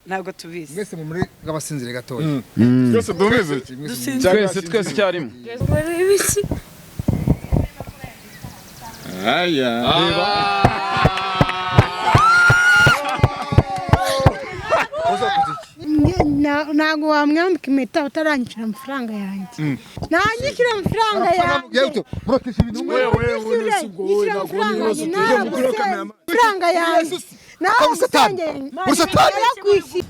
Ntabwo tubizi. Mwese muri nk'abasinzire gatoya. Twese duhumize. Dusinzire. Twese, twese icyarimwe. Ibiki? Aya. Ntabwo wamwambika impeta utaranyishyura amafaranga yanjye. Nanyishyura amafaranga yanjye. Murakisha ibintu. Nyishyura amafaranga yanjye, naragusenge. Amafaranga yanjye naragusengeye. Uri satani. Narakwishyuye.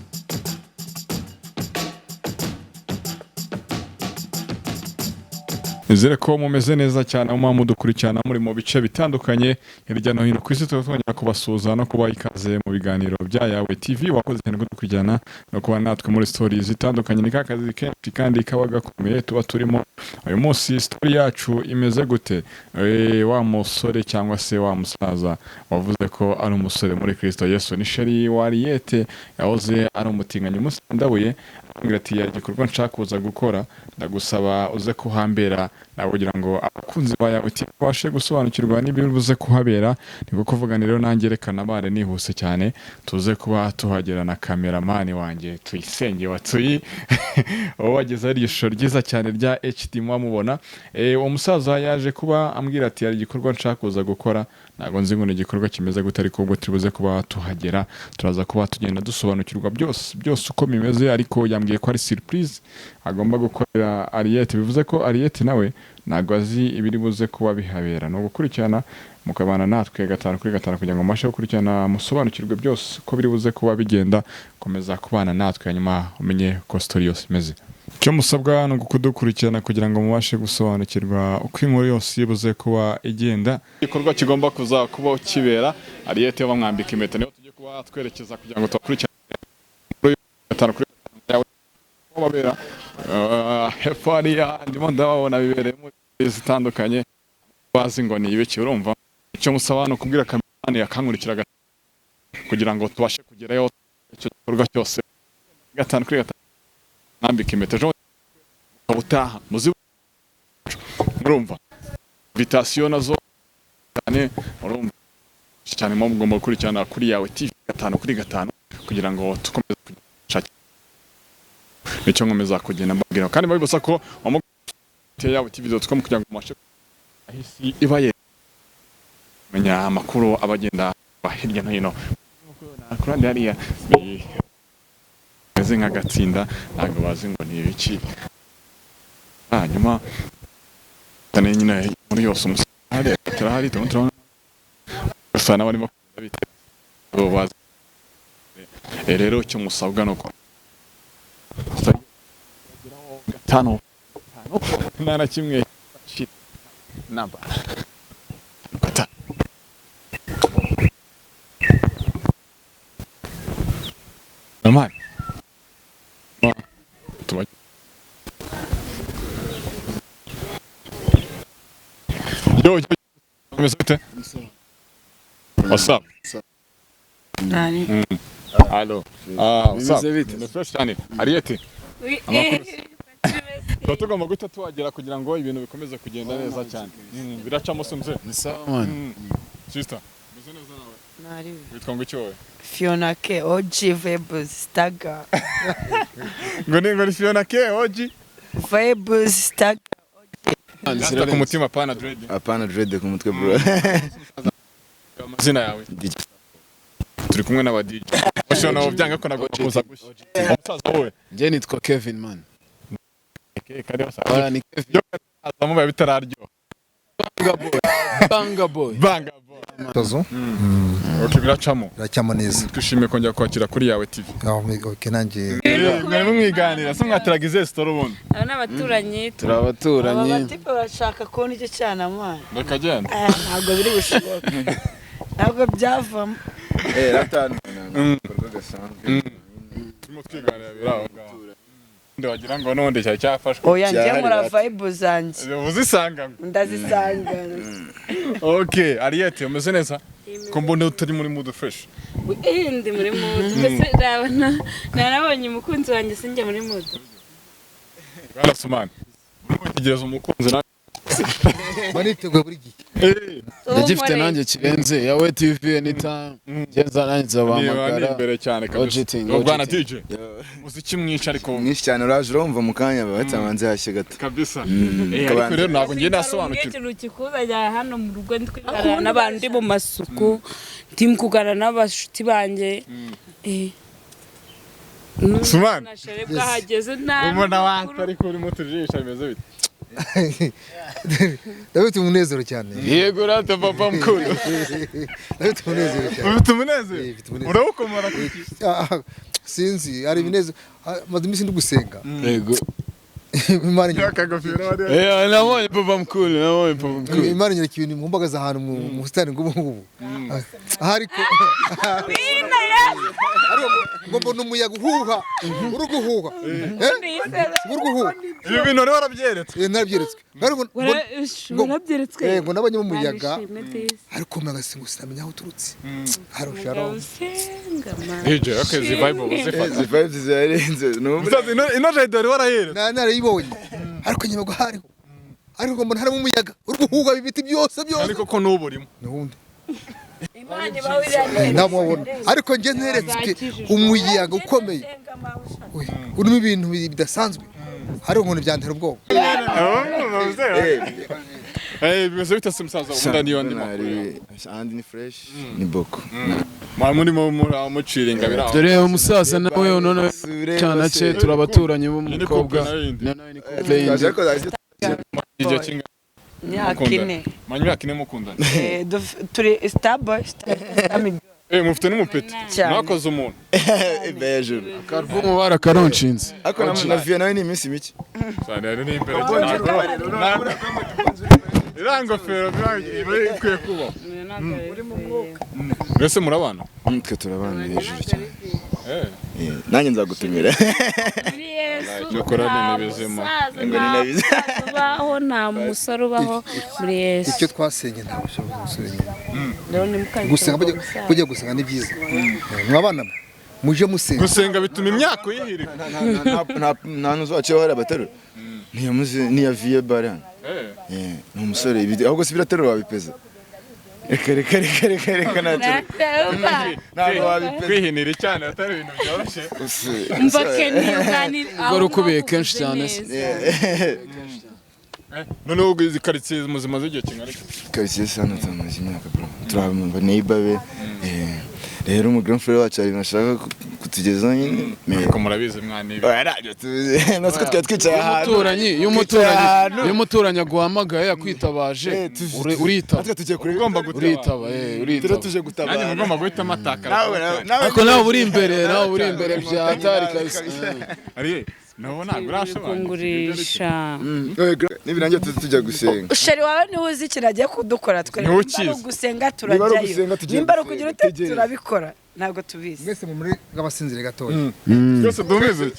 Nizere ko mumeze neza cyane aho muba mudukurikirana muri mu bice bitandukanye hirya no hino ku isi. Tuba twongera kubasuhuza no kubaha ikaze mu biganiro bya Yawe TV. Wakoze cyane kudukurikirana no kuba natwe muri stories zitandukanye. Ni kazi kenshi kandi kaba gakomeye tuba turimo. Uyu munsi story yacu imeze gute? Wa musore cyangwa se wa musaza wavuze ko ari umusore muri Kristo Yesu ni chéri wa Ariete, yahoze ari umutinganyi. Umunsi ndabuye ambwira ati: "Hari igikorwa nshaka kuza gukora, ndagusaba uze kuhambera nawe kugira ngo abakunzi ba Yawe TV babashe gusobanukirwa n'ibiri buze kuhabera." Niko kuvuga rero, nanjye reka nabare nihuse cyane tuze kuba tuhagera na kameramani wanjye Tuyisenge watuyi uwo wageze ari ishusho ryiza cyane rya HD muba mubona. Uwo musaza yaje kuba ambwira ati: "Hari igikorwa nshaka kuza gukora." Ntabwo nzi ngo ni igikorwa kimeze gute, ariko ubwo turi buze kuba tuhagera turaza kuba tugenda dusobanukirwa byose byose uko bimeze. Ariko yambwiye ko ari surprise agomba gukorera Ariete, bivuze ko Ariete nawe ntabwo azi ibiri buze kuba bihabera. Ni ugukurikirana mukabana natwe gatanu kuri gatanu kugira ngo mubashe gukurikirana, musobanukirwe byose uko biri buze kuba bigenda. Komeza kubana natwe hanyuma umenye uko story yose imeze. Icyo musabwa ni ukudukurikirana kugira ngo mubashe gusobanukirwa uko inkuru yose ibuze kuba igenda. Igikorwa kigomba kuza kuba kibera Ariete bamwambika impeta, niho tugiye kuba twerekeza kugira ngo tubakurikirane gatanu kuri gatanu yawe babera. Hepfo hariya ndimo ndababona bibereyemo zitandukanye, bazi ngo ni ibiki. Urumva icyo musaba ni ukubwira kameramani akankurikira kugira ngo tubashe kugerayo icyo gikorwa cyose gatanu kuri gatanu. Mwambika impeta ejo ukaba utaha muzi, murumva invitation nazo cyane, murumva cyane mugomba gukurikirana kuri Yawe TV gatanu kuri gatanu kugira ngo dukomeze gushakira. Nicyo nkomeza kugenda mbabwira kandi mbabibutsa ko Yawe TV.com kugira ngo mubashe aho isi iba ye menya amakuru abagenda hirya no hino. Ku ruhande hariya bimeze nk'agatsinda, ntabwo bazi ngo ni ibiki. Hanyuma cyane nyine muri yose umusare turahari, turimo turabona gusa n'abarimo kugenda bite bo bazi. Rero icyo musabwa ni uko gatanu gatanu nta na kimwe namba gatanu. Normal. Tuba yo yo, umeze ute? What's up? Nani? Allo. Ah, what's up? Bimeze bite? Ni fresh cyane. Ariete, amakuru? Tuba tugomba guhita tuhagera kugira ngo ibintu bikomeze kugenda neza cyane. Biracamo se mzee? Ni sawa man. Sister, umeze neza nawe? Nari. Witwa ngo iki wowe? Fiona K OG Vibes Staga. Ngo ni Fiona K OG. Vibes Staga. Rasta ku mutima, pana dread. Hapana dread ku mutwe, bro. Amazina yawe? DJ. Turi kumwe n'aba DJ. Bashobora byanga ko nagomba kuza gushya. Umusaza wowe? Njye nitwa Kevin man. Kare basa. Oya, ni Kevin. Azamo biba bitararyoha. Banga boy. Banga boy. Banga boy. Tozo. Okay, biracamo. Biracyamo neza. Twishimiye kongera kwakira kuri Yawe TV. Aho okay, nanjye. Mwarimo mwiganira se, mwateraga izihe story ubundi? Aba ni abaturanyi. Turi abaturanyi. Aba batipe bashaka kubona icyo cyana mwana. Reka genda. Ntabwo biri bushoboke, ntabwo byavamo. Eh, ratanu ibikorwa gasanzwe. Turimo twiganira biri aho ngaho. Undi wagira ngo n'ubundi cyari cyafashwe. Oya, njye Cyahari nkora rata. vibe zanjye. Uzisanga. Ndazisanga. Okay, Ariete, umeze neza? Ko mbona utari muri mood fresh. Ndi muri mood mbese. Raba, narabonye umukunzi wanjye, sinjya muri mood. Bwana Sumani, urimo witegereza umukunzi nawe. Mba niteguye buri gihe. Ndagifite nanjye kirenze Yawe TV anytime. Ngeza nanjye Niba ni nzabahamagara. imbere cyane kabisa. Ojiting, Ubu bwana ojiting. DJ, muziki mwinshi ariko Mwinshi cyane, uraje urumva mu kanya batabanze hashye gato. Kabisa. Ariko Kabanza. rero ntabwo ngiye nasobanukirwa. Ikintu kikuzajya hano mu rugo, ndi n'abantu, ndi mu masuku, ndi kuganira n'abashuti banjye. Sumani. Nashere bwahageze nta Ubona wata ariko urimo tujisha bimeze bite? Ndabifite umunezero cyane. Yego rata papa mukuru. Ndabifite umunezero cyane. Ufite umunezero? Eh, mfite umunezero. Urawukomora kuki? Sinzi, hari ibinezero. Maze iminsi ndi gusenga. Yego. Imana inyereka- Akagofero wari. Nabonye papa mukuru, nabonye papa mukuru. Imana inyereka ibintu mumbagaza ahantu mu busitani bw'ubu ngubu. Ariko ngo mbona umuyaga uhuha, uri guhuha. Uri guhuha. Ibi bintu wari warabyeretswe? Narabyeretswe. Ariko Warabyeretswe. Ngo nabonye mu muyaga, ariko umuyaga sinamenya aho uturutse. Harusha DJ, okay, izi vibe uzifata. Izi vibes zirarenze. Musaza, ino jayide wari warayeretse? Narayibonye. Ariko nyuma ngo hariho. Ariko ngo mbona harimo umuyaga uri guhuha ibiti byose byose. Ariko ko n'ubu urimo. N'ubundi. Ndamubona. Ariko njye nteretswe umuyaga ukomeye. Urimo ibintu bidasanzwe. Ariko ngo byantera ubwoba. Bimeze bite se musaza, ubundi niyo ndi makuru? Ahandi ni fresh, ni boko. Mwa murimo muramuciringa biraho. Dore umusaza nawe none cyana cye turabaturanye b'umukobwa. Nawe ni couple yindi. Igihe kingana Imyaka 4. Manya imyaka 4 mukundana. Turi starboy. Mufite n'umupeti. Cyane. Mwakoze umuntu. Hejuru. Karuvumu barakaronshinze. Ariko na Vieux nawe ni iminsi mike. Cyane rero ni imbere cyane. Iriya ngofero iba ikwiye kubaho. Mbese murabana? Twe turabana hejuru cyane. Nanjye nzagutumira. Muri Yesu Cyokora ni nta n'ibizima. musaza, Ngo ni nta n'ibizima. musaza ubaho, nta musore ubaho muri Yesu. Icyo twasenye ntabwo ushobora gusubira inyuma. Gusenga bujya gusenga ni byiza. Mwabana muje musenga. Gusenga bituma imyaka uyihirika. Nta n'uzaciyeho hari abaterura. Niya Vieux bare hano. Ni umusore, ahubwo si biraterura wabipeza. Reka reka reka reka reka ntacyo. Ntabwo wabipeza. Kwihinira cyane atari ibintu byoroshye. Mva Kenny uganira Ubwo rukubiye kenshi cyane se. Noneho ubwo izi karitsiye muzima z'igihe kingana iki? Karitsiye se hano tumaze imyaka bro. Turabumva neighbor be. Rero umu grand frère wacu hari ibintu ashaka kutugezaho nyine. Ariko murabizi mwana ibi. Oya ntabyo tuzi. Natwe twari twicaye ahantu. Iyo umuturanyi aguhamagaye akwitabaje uritaba. Natwe tugiye kureba. Ugomba gutabara. Uritaba, uritaba. Turi tuje gutabara. Nanjye mugomba guhita matakara. Ariko nawe uri imbere, nawe uri imbere bya hatari kabisa. Ari nabo ntabwo urashoboye. Kungurisha. Nibirangiye tujya gusenga. Sheri wawe niwe uzi ikintu agiye kudukora twe. Niwe ukizi. Nimba ari ugusenga Niba ari turajyayo. ugusenga tugiye Nimba ari gusenga, ukugira ute tegereza. turabikora. Ntabwo tubizi. Mwese muri nk'abasinzire gatoya. Twese dumize.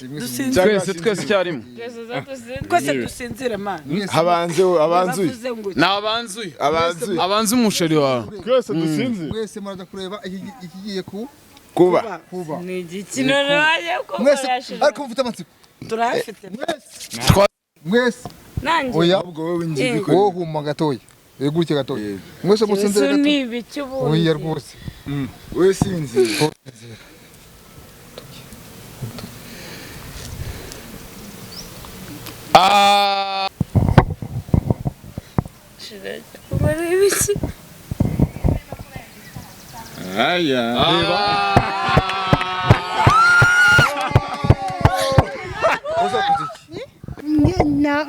Twese twese icyarimwe. Twese dusinzire man. Habanze abanzuye. Bavuze ngo Ni abanzuye. Abanzuye. Abanze umusheri wawe. Twese dusinzire. Mwese muraza kureba ikigiye Kuba. kuba. Ni igikino waje Mwese kukoresha. ariko mufite amatsiko. turayafite. Mwese. Nanjye. Oya. Ahubwo wowe inzu Wowe huma gatoya. Gutya gatoya. Mwese musinzire Yesu gato. ni ibiki ubundi. Oya rwose. Wowe sinzi. Ubara ibiki. Aya.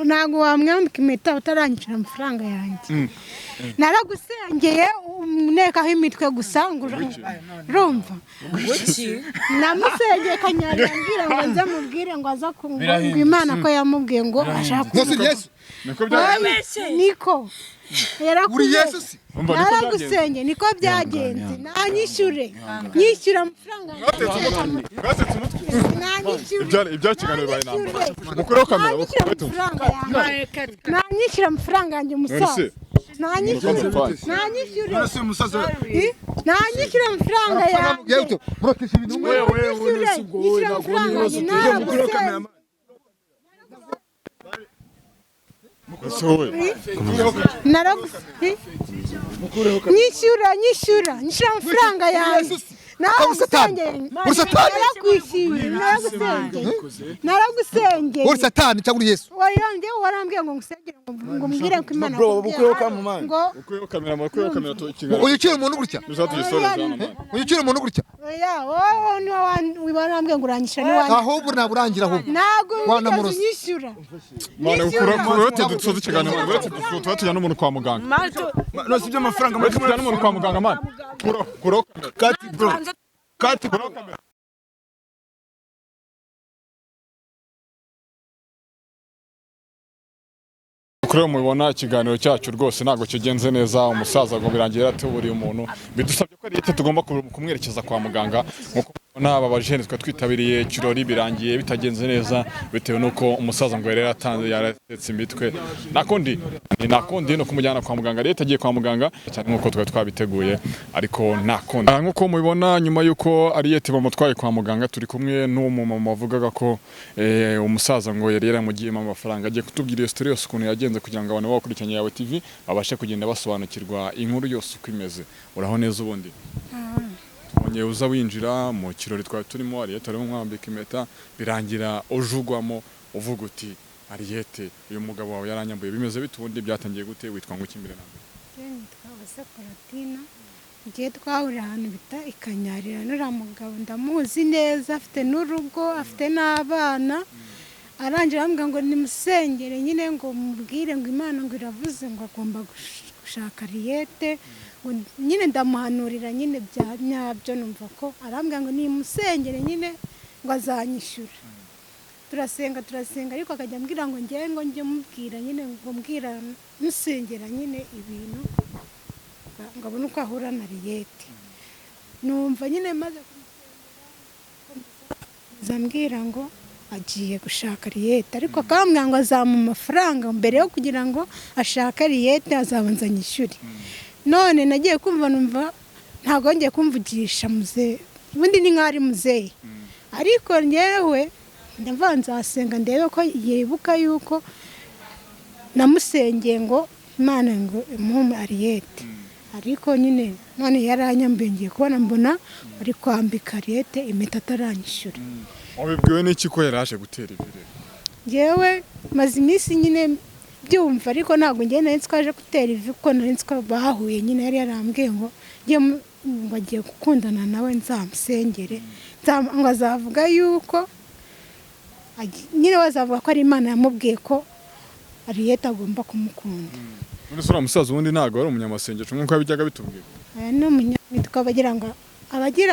Ntabwo wamwambika impeta utaranyishyura amafaranga yanjye. Naragusengeye unekaho imitwe gusa ngo urumva. Namusengeye kanyari ambwira ngo nze mubwire ngo aza ngo Imana ko yamubwiye ngo ashaka Nose Yesu. Niko byagenze. Niko. Uri Yesu si? Naragusengeye niko byagenze. Nanyishyure. Nyishyura amafaranga yanjye. Mwatetse umutwe. Nanyishyure. Ibya kiganiro bibaye intambara. Mukureho kamera. Nanyishyura amafaranga yanjye umusaza. Nanyishyure. Nanyishyure. Nanyishyure amafaranga yanjye. Murotesha ibintu. Nyishyura amafaranga yanjye. Naragusengeye. Nyishyura nyishyura nyishyura amafaranga yanjye. Naragusengeye. Uri satani cyangwa uri Yesu? Warambwiye ngo ngusengere ngo mbwire ko Imana bro bukuyeho kamera ngo ukuyeho kamera ukuyeho kamera tukiganira. Unyicira umuntu gutya? Unyicira umuntu gutya? Oya wowe ni warambwiye ngo uranyishyura ni wanjye. Ahubwo naburangira ahubwo. Ntabwo wigeze unyishyura. Mwana ukura kurete dusoze ikiganiro uretse tuba tujyana n'umuntu kwa muganga. No si by'amafaranga muri tujyana n'umuntu kwa muganga man. Kuro kamera. Kati bro. Kati bro kamera. Kuri mubibona ikiganiro cyacu rwose ntago kigenze neza, umusaza ngo birangira atuburiye umuntu, bidusabye ko leta tugomba kumwerekeza kwa muganga. Nkuko mubona aba bajene twa twitabiriye kirori birangiye bitagenze neza bitewe nuko umusaza ngo yari yaratanze yaratetse imitwe. Nakundi nakundi no kumujyana kwa muganga, leta agiye kwa muganga cyane nkuko twari twabiteguye, ariko nakundi nkuko mubibona nyuma yuko Ariete bamutwaye kwa muganga, turi kumwe n'umumama wavugaga ko umusaza ngo yari yaramugiyemo amafaranga. Agiye kutubwira iyo story yose ukuntu yagenze kugira ngo abantu bakurikiranye Yawe TV babashe kugenda basobanukirwa inkuru yose uko imeze. Uraho neza ubundi? Tubonye uza winjira mu kirori twari turimo, Ariete arimo mwambika impeta, birangira ujugwamo uvuga uti Ariete uyu mugabo wawe yaranyambuye, bimeze bite ubundi, byatangiye gute, witwa ngo iki mbere na mbere? Nitwa Uwase Palatina. Ngiye twahurira ahantu bita Ikanyarira n'uriya mugabo ndamuzi neza, afite n'urugo afite n'abana. Arangira ambwira ngo nimusengere nyine ngo mubwire ngo Imana ngo iravuze ngo agomba gushaka Ariete, ngo nyine ndamuhanurira nyine bya nyabyo, numva ko arambwira ngo nimusengere nyine ngo azanyishyura. Turasenga turasenga ariko akajya ambwira ngo ngiye ngo njye mubwira nyine ngo mbwira musengera nyine ibintu ngo abone uko ahura na Ariete. Numva nyine maze kumusenga ambwira ngo agiye gushaka Ariete, ariko akambwira ngo azamuha amafaranga mbere yo kugira ngo ashake Ariete azabanza anyishyure. None nagiye kumva numva ntabwo ngiye kumvugisha muzehe, ubundi ni nk'ari muzehe, ariko ngewe ndumva nzasenga ndebe ko yibuka yuko namusengeye ngo Imana ngo imuhe Ariete. Ariko nyine none yaranyambuye, ngiye kubona mbona ari kwambika Ariete impeta ataranyishyura. Wabibwiwe n'iki ko yaraje gutera ivi? Ngewe maze iminsi nyine byumva, ariko ntabwo ngewe nari nzi ko aje gutera ivi, kuko nari nzi ko bahuye nyine, yari yarambwiye ngo ngo agiye gukundana nawe nzamusengere, ngo azavuga yuko nyine bazavuga ko ari Imana yamubwiye ko Ariete agomba kumukunda. None se uriya musaza ubundi ntabwo ari umunyamasengesho nk'uko yabijyaga bitubwira? Aya ni umunyamitwe, abagira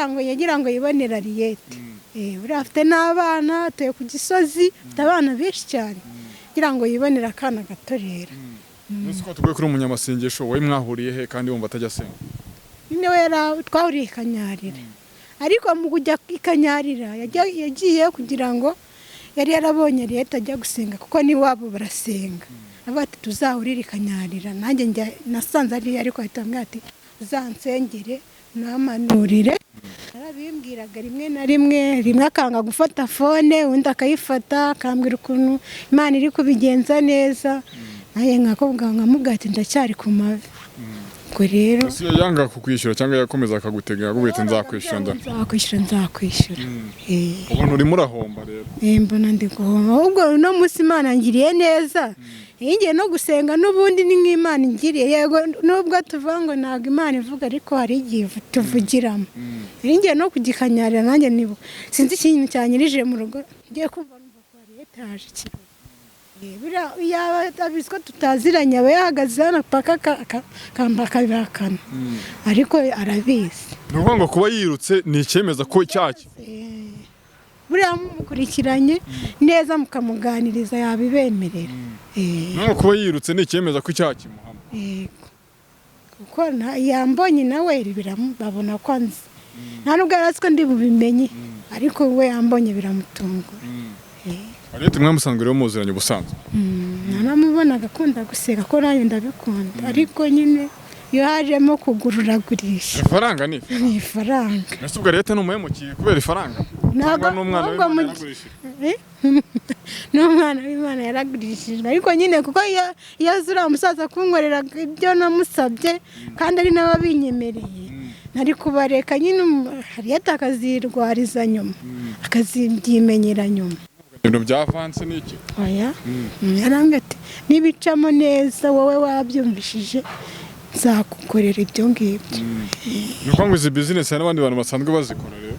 ngo yagira ngo yibonere Ariete. Uriya afite n'abana, atuye ku Gisozi, afite abana benshi cyane, kugira ngo yibonere akana gato rero. None ko tuguye kuri umunyamasengesho, wowe mwahuriye he kandi wumva atajya asenga? Nyine we twahuriye i Kanyarira, ariko mu kujya i Kanyarira yagiye kugira ngo yari yarabonye Ariete ajya gusenga, kuko n'iwabo barasenga. Avuga ati tuzahurire i Kanyarira, nanjye nasanze ari ariko ahita ambwira ati uzansengere namanurire. Arabimbwiraga rimwe na rimwe, rimwe akanga gufata fone, undi akayifata akambwira ukuntu Imana iri kubigenza neza, nanjye nkakubwira nkamubwira ati ndacyari ku mavi. Ubwo rero yanga kukwishyura cyangwa yakomeza akagutega akakubwira ati nzakwishyura nzakwishyura nzakwishyura. Ubona urimo urahomba rero? Mbona ndi guhomba, ahubwo uno munsi Imana ngiriye neza, ngiye no gusenga n'ubundi ni nk'Imana ingiriye. Yego nubwo tuvuga ngo ntabwo Imana ivuga, ariko hari igihe tuvugiramo. Ngiye no kugikanyarira nanjye nibuka sinzi ikintu cyanyirije mu rugo, ngiye kumva numva ko Ariete yaje ikirori. Yaba abizi ko tutaziranye aba yahagaze hano paka akabihakana, ariko arabizi. Ni ukuvuga ngo kuba yirutse ni icyemeza ko icyaha buriya mumukurikiranye neza mukamuganiriza yabibemerera. No kuba yirutse ni icyemeza ko icyaha kimuhama. Yego, kuko yambonye nawe babona ko anzi, nta nubwo yari azi ko ndi bubimenye, ariko we yambonye biramutungura. Ariete mwamusanzwe rero muziranye ubusanzwe? Naramubonaga akunda guseka ko nanjye ndabikunda, ariko nyine iyo hajemo kugururagurisha ifaranga ni ifaranga. Ese ubwo Ariete ni umuhemukiye kubera ifaranga? Ntabwo Cyangwa n'umwana ahubwo w'Imana mu- yaragurishijwe. Eh? N'umwana w'Imana yaragurishijwe, ariko nyine kuko iyo azi uriya musaza kunkorera ibyo namusabye kandi ari nawe abinyemereye, nari kubareka nyine Harriet akazirwariza nyuma, akazibyimenyera nyuma. Ibintu bya avansi ni iki? Oya, yarambwira ati nibicamo neza wowe wabyumvishije nzagukorera ibyo ngibyo. Ni ukuvuga ngo izi bizinesi hari n'abandi bantu basanzwe bazikora rero?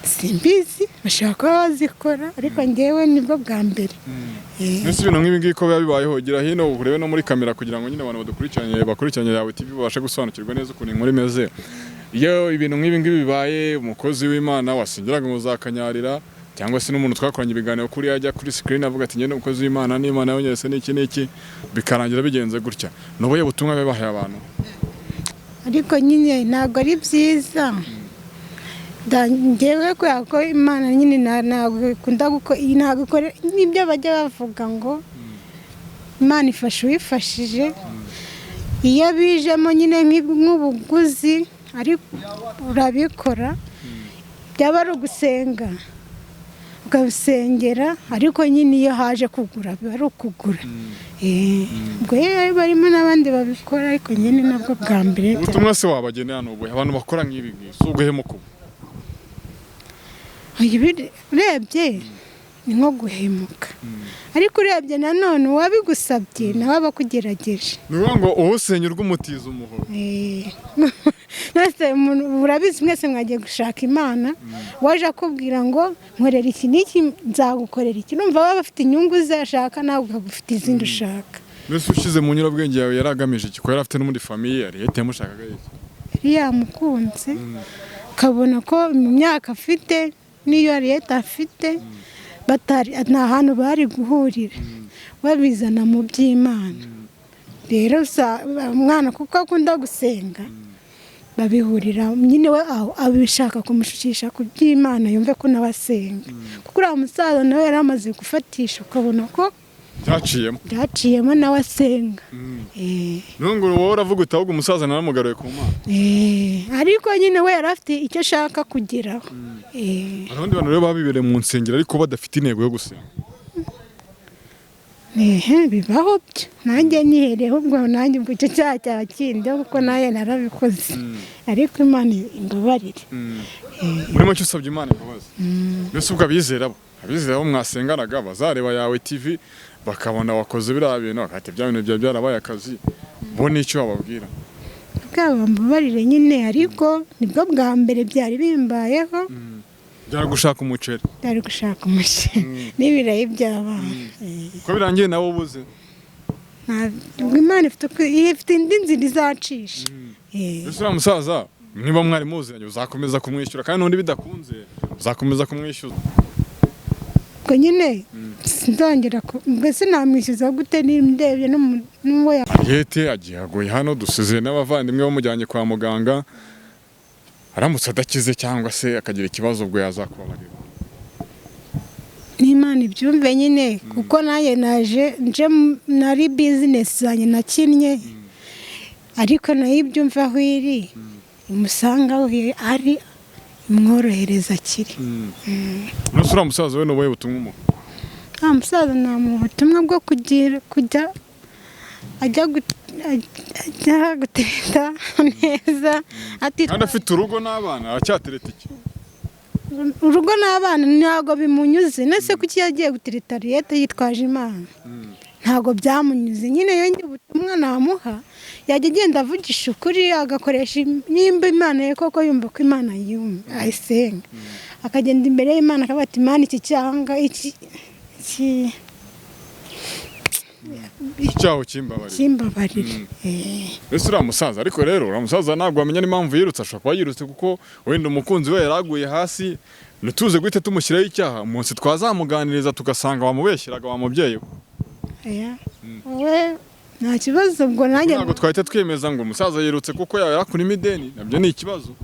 Simbizi, bashobora kuba bazikora, ariko ngewe nibwo bwa mbere. Mbese ibintu nk'ibi ngibi ko biba bibayeho, gira hino urebe no muri kamera kugira ngo nyine abantu badukurikiranye, bakurikiranye Yawe TV, babashe gusobanukirwa neza ukuntu inkuru imeze. Iyo ibintu nk'ibi ngibi bibaye, umukozi w'Imana wasengeraga ngo uzakanyarira, cyangwa se n'umuntu twakoranye ibiganiro kuri yajya kuri screen avuga ati ngende umukozi w'Imana n'Imana yonyese n'iki n'iki, bikarangira bigenze gutya, ni ubuhe butumwa biba bahaye abantu? Ariko nyine ntabwo ari byiza. Njyewe kubera ko Imana nyine ntabwo ikunda ntabwo ikora n'ibyo bajya bavuga ngo Imana ifasha uwifashije. Iyo bijemo nyine nk'ubuguzi, ariko urabikora, byaba ari ugusenga ukabisengera, ariko nyine iyo haje kugura biba ari ukugura. Ubwo rero barimo n'abandi babikora, ariko nyine nabwo bwa mbere. Ubutumwa se wabagenera ni ubuhe, abantu bakora nk'ibi ngibi? Si uguhemuka ubu? Urebye ni nko guhemuka, ariko urebye nanone uwabigusabye nawe aba akugerageje. Ni ukuvuga ngo uwusenya urw'umutiza umuhoro. Mwese urabizi, mwese mwagiye gushaka Imana, waje akubwira ngo nkorera iki n'iki nzagukorera iki, numva baba bafite inyungu ze ashaka, nawe ukaba ufite izindi ushaka. Mbese ushyize mu nyurabwenge yawe yari agamije iki, ko yari afite no muri famille? Yari yamushakaga iki? Yari yamukunze, ukabona ko mu myaka afite n'iyo Harriet afite batari nta hantu bari guhurira, babizana mu by'Imana. Rero umwana kuko akunda gusenga, babihurira nyine, we aho abishaka kumushukisha ku by'Imana yumve ko nawe asenga, kuko uriya musaza nawe yari amaze gufatisha, ukabona ko byaciyemo. Byaciyemo, nawe asenga. Nubwo wowe uravuga uti ahubwo umusaza naramugaruye ku Mana. Ariko nyine we yari afite icyo ashaka kugeraho. Hari abandi bantu rero baba bibereye mu nsengero ariko badafite intego yo gusenga. Ehe, bibaho byo, nanjye nihereyeho ubwo, nanjye ubwo icyo cyaha cyaba kindiho kuko nanjye narabikoze, ariko Imana imbabarire. Muri make usabye Imana imbabazi. Mbese ubwo abizera bo mwasenganaga bazareba Yawe TV bakabona wakoze biriya bintu, bakati bya bintu byaba byarabaye akazi, bo n'icyo wababwira? Bwaba bambabarire nyine, ariko nibwo bwa mbere byari bimbayeho. Byari gushaka umuceri. Byari gushaka umuceri n'ibirayi by'abana. Ko birangiye nawe ubuze? Ntabwo, Imana ifite indi nzira izacisha. Ese uriya musaza niba mwari muziranye uzakomeza kumwishyura, kandi n'undi bidakunze uzakomeza kumwishyuza? Ubwo nyine sinzongera mbese namwishyuza gute ndebye n'uwo Harriet agiye aguye hano, dusize n'abavandimwe bamujyanye kwa muganga. Aramutse adakize cyangwa se akagira ikibazo, ubwo yazakubabarira? N'Imana ibyumve nyine, kuko nanjye naje nje nari bizinesi zanjye nakinnye, ariko nayo ibyumve aho iri imusanga aho ari imworohereza akiri. None uriya musaza we ni ubuhe butumwa umuha? Nta musaza namuha ubutumwa bwo kugira kujya ajya gutereta neza. Kandi afite urugo n'abana, aracyatereta iki? Urugo n'abana ntabwo bimunyuze. Nese kuki yagiye gutereta Harriet yitwaje Imana? Ntabwo byamunyuze nyine. Yongeye ubutumwa namuha, yajya agenda avugisha ukuri, agakoresha nimba Imana ye koko yumva ko Imana yumva ayisenga, akagenda imbere y'Imana akavuga ati Imana iki cyanga iki iki Icyaho kimbabarira. Kimbabarire. Mbese uriya musaza, ariko rero uriya musaza ntabwo wamenya n'impamvu yirutse. Ashobora kuba yirutse kuko wenda umukunzi we yaraguye hasi. Ntituze guhita tumushyiraho icyaha, umunsi twazamuganiriza tugasanga wamubeshyeraga wa mubyeyi we. Oya, wowe nta kibazo ubwo nanjye. Ntabwo twahita twemeza ngo umusaza yirutse kuko yarakurimo ideni, nabyo ni ikibazo.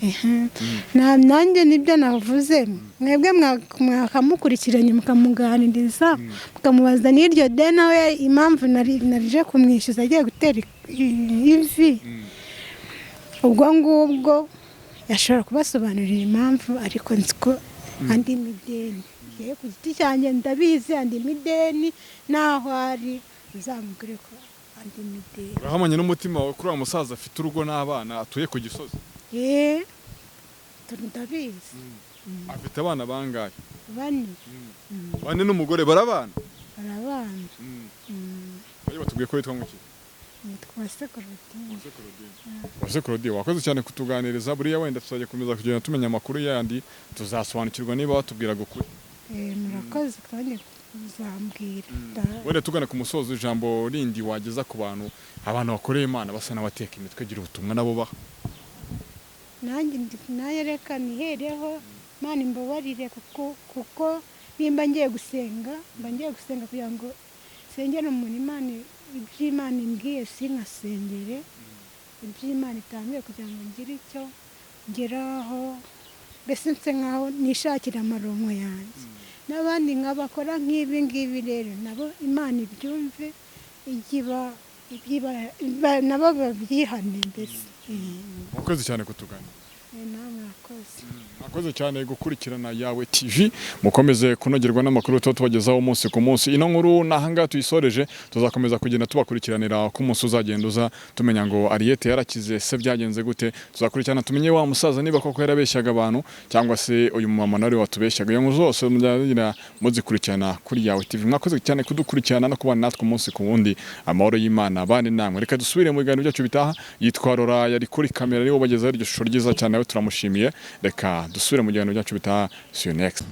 Ehe. Nanjye nibyo navuze, mwebwe mwakamukurikiranye mukamuganiriza, mukamubaza n'iryo deni aho impamvu narije kumwishyuza agiye gutera ivi, ubwo ngubwo Yashobora kubasobanurira impamvu, ariko nzi ko andi mideni. Ngewe ku giti cyanjye ndabizi, andi mideni, naho ari uzamubwire ko andi mideni. Urahamanye n'umutima wawe kuri uriya musaza afite urugo n'abana, atuye ku Gisozi? Eee, ndabizi. Afite abana bangahe? 4. 4 n'umugore barabana? Barabana. Bari batubwiye ko witwa nguki? Nitwa Sekorodine. Uwase Claudine, wakoze cyane kutuganiriza. Buriya wenda tuzajya komeza kugenda tumenya amakuru yandi, tuzasobanukirwa niba watubwiraga ukuri. Murakoze kandi muzambwira. Wenda tugana ku musozo, ijambo rindi wageza ku bantu, abantu bakoreye Imana basa n'abateka imitwe, gira ubutumwa nabo baha. Nanjye nayo reka nihereho, Imana imbabarire, kuko nimba ngiye gusenga, mba ngiye gusenga kugira ngo nsengere umuntu Imana, iby'Imana imbwiye, sinkasengere iby'Imana itambwiye, kugira ngo ngire icyo ngeraho, mbese nse nkaho nishakira amaronko yanjye. N'abandi nk'abakora nk'ibi ngibi rero nabo Imana ibyumve, nabo babyihane mbese. Mwakoze cyane kutugana. Murakoze. Mwakoze cyane gukurikirana Yawe TV, mukomeze kunogerwa n'amakuru tuba tubagezaho umunsi ku munsi. Ino nkuru nahangaha tuyisoreje, tuzakomeza kugenda tubakurikiranira ko umunsi uzagenda uza, tumenya ngo Ariete yarakize se byagenze gute. Tuzakurikirana tumenye wa musaza niba koko yarabeshyaga abantu, cyangwa se uyu mama nawe watubeshyaga. Iyo nkuru zose muzagira muzikurikirana kuri Yawe TV. Mwakoze cyane kudukurikirana no kubana natwe umunsi ku wundi. Amahoro y'Imana abane namwe. Reka dusubire mu biganiro byacu bitaha. Yitwa Rora yari kuri kamera, niwe ubagezaho iryo shusho ryiza cyane, nawe turamushimiye. Reka dusubire mu biganiro byacu bitaha. See you next.